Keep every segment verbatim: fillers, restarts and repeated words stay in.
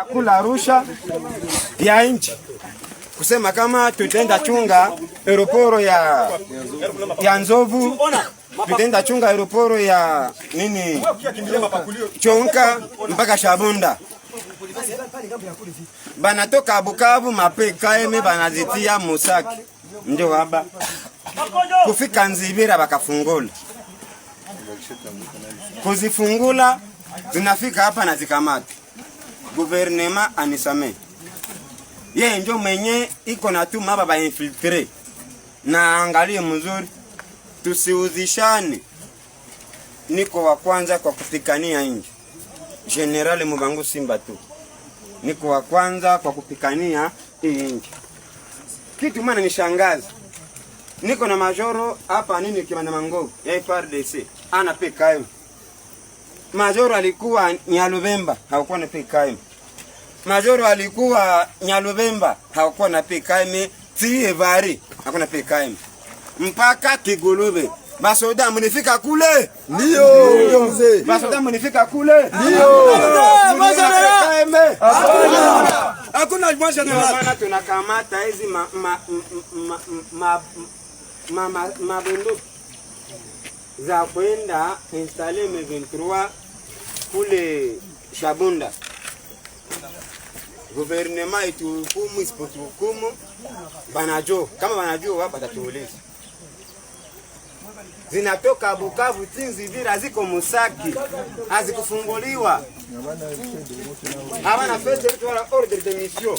Kula rusha ya nchi, kusema kama tutaenda chunga aeroporo ya, ya Nzovu, tutaenda chunga aeroporo ya nini, Chonka mpaka Shabunda. Banatoka Bukavu, ma P K M banazitia Musaki, ndio haba kufika Nzibira bakafungula, kuzifungula, zinafika hapa na zikamata. Gouvernement anisame, yeye ndio mwenye iko na tuma baba infiltré. Na angalie mzuri, tusiuzishane. Niko wa kwanza kwa kupikania nchi, General Mubangu Simba tu, niko wa kwanza kwa kupikania hii nchi. Kitu maana nishangaza, niko na majoro hapa nini, Kimanda Mangogo ya F R D C, ana P K M. Majoro alikuwa Nyalubemba, hakuwa na P K M. Majoro alikuwa Nyalubemba, hakuwa na P K M. Tie Vari, hakuwa na P K M. Mpaka Kigulube, basoda munifika kule. Ndio, ndio, mzee. Basoda munifika kule. Ndio. Hakuna P K M. Hakuna. Hakuna, mon général. Maana tunakamata hizi ma, ma, ma, ma, ma, ma, ma, mabunduki za kwenda installer M vingt-trois kule Shabunda. Gouvernement ituhukumu, isipotuhukumu, banajua. Kama banajua, wao batatuuliza. Zinatoka Bukavu, Tinzi, Vira, ziko Musaki, hazikufunguliwa. Hawana feuille de route wala ordre de mission.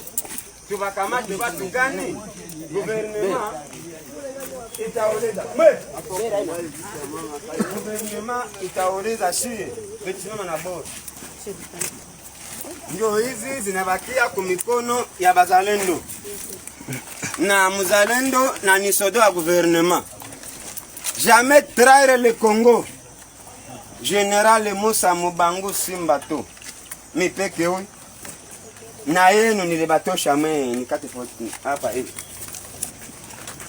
Tubakamate batu gani? Gouvernement itaoleza. Gouvernement itaoleza sie. Betu simama na bora. Ndio hizi zinabakia kumikono ya bazalendo. Na mzalendo na ni sodo ya gouvernement. Jamais trahir le Congo. General Musa Mubangu Simba tu. Mi peke huyu. Na yenu nilibatosha mwe nikate po-, hapa hivi.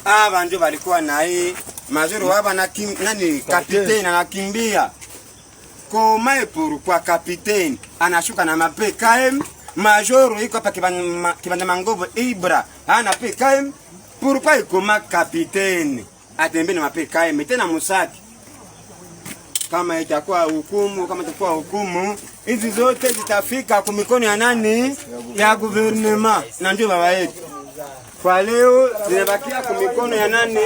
Aba ndio balikuwa na hii. Majoro waba na kim-, nani, capitaine anakimbia. Comment et pourquoi capitaine anashuka na ma P K M? Majoro iko hapa Kiban-, ma-, Kibanda Mangobo Ibra ana P K M. Pourquoi iko ma capitaine? Atembe na ma P K M, tena Musaki. Kama itakuwa hukumu, kama itakuwa hukumu, hizi zote zitafika kumikono ya nani? Ya gouvernement. Na ndio baba yetu. Kwa leo, zinabakia kumikono ya nani?